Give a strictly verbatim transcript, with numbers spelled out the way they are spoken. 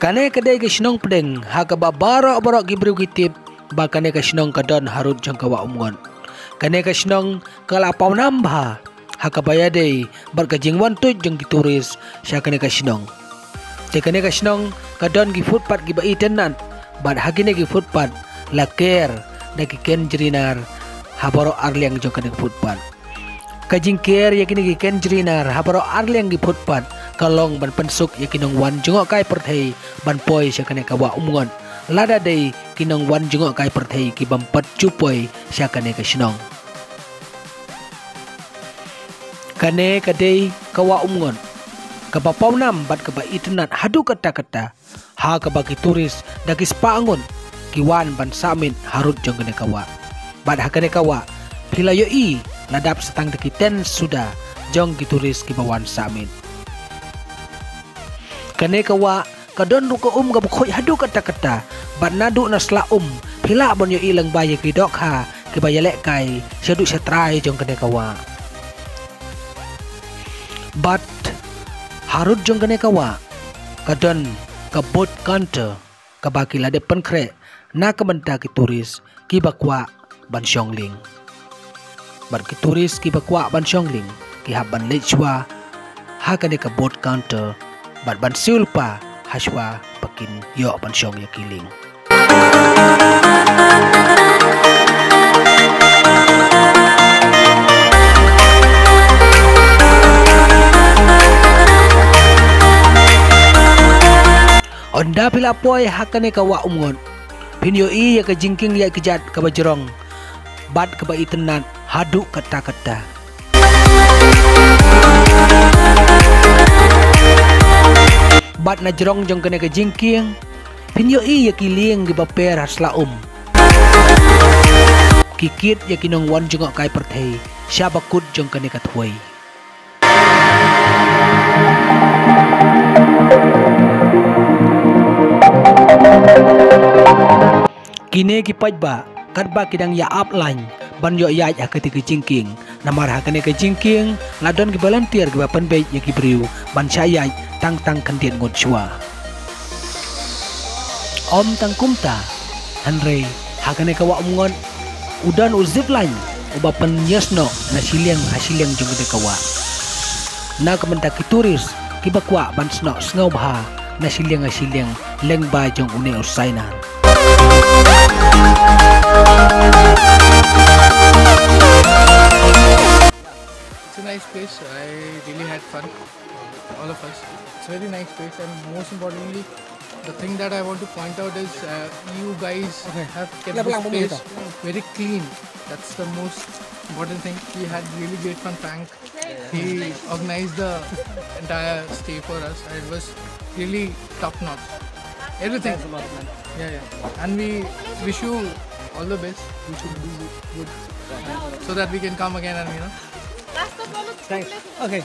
Kane ka dei ka shnong pdeng ha kaba baroh baroh ki briew ki tip ba kane ka shnong ka don harud jong ka Wah Umngot. Kane ka shnong ka la pawnam bha ha kaba ïadei bad ka jingwan tuid jong ki tourist sha kane ka shnong. Te kane ka shnong ka don ki footpath kiba itynnat bad ha kine ki footpath la ker da ki ken jrinar ha baroh arliang jong kane ka footpath. Ka jingker ïa kine ki ken jrinar ha baroh arliang ki footpath ka long ban pynsuk ïa ki nongwan jngohkai pyrthei ban poi sha kane ka Wah Umngot. Lada dei ki nongwan jngohkai pyrthei ki bym pat ju poi sha kane ka shnong. Kane ka dei ka Wah Umngot kaba pawnam bad kaba itynnat haduh katta katta. Ha kaba ki tourist da ki spah ngut ki wan ban sah miet harud jong kane ka wah. Bad ha kane ka wah phi la ïohi la dap sa tang da ki tent suda jong ki tourist kiba wan sah miet. Kane ka wah ka don ruh ka um kaba khuid haduh katta katta bad naduh na sla um phi lah ban ïohi lyngba ïa ki dohkha kiba ïalehkai shaduh shatrai jong kane ka wah. Bad harud jong kane ka wah ka don ka boat counter kaba ki la dep pynkhreh na ka bynta ki tourist kiba kwah ban shong lieng. Bad ki tourist kiba kwah ban shong lieng ki hap ban leit shuwa ha kane ka boat counter bad ban siew lypa ha shuwa ba kin ïoh ban shong ïa ki lieng. Ynda phi la poi ha kane ka wah Umngot phin ïohi ïa ka jingkieng ïaid kjat kaba jrong bad kaba itynnat haduh katta katta. Bad na jrong jong kane ka jingkieng phin ïohi ïa ki lieng kiba per ha sla um. Ki kit ïa ki nongwan jngohkai pyrthei sha bakut jong kane ka thwei. Kine ki paidbah katba ki dang ïa ap lain ban ïoh ïaid ha kata ka jingkieng. Namar ha kane ka jingkieng la don ki volunteer kiba pynbeit ïa ki briew ban shah ïaid tang tang khyndiat ngut shuwa. Ym tang kumta, hynrei ha kane ka wah Umngot u don u zipline uba pynïasnoh na shiliang ha shiliang jong kane ka wah. Na ka bynta ki tourist kiba kwah ban snoh sngewbha na shiliang ha shiliang lyngba jong une u sainar. It's a nice place. I really had fun. All of us. It's a very nice place, and most importantly, the thing that I want to point out is, uh, you guys have kept this place very clean. That's the most important thing. We had really great fun. Frank, he organized the entire stay for us, and it was really top notch. Everything. Thanks a lot, man. Yeah, yeah. And we wish you all the best. We should do good so that we can come again and, you know. Thanks. Okay.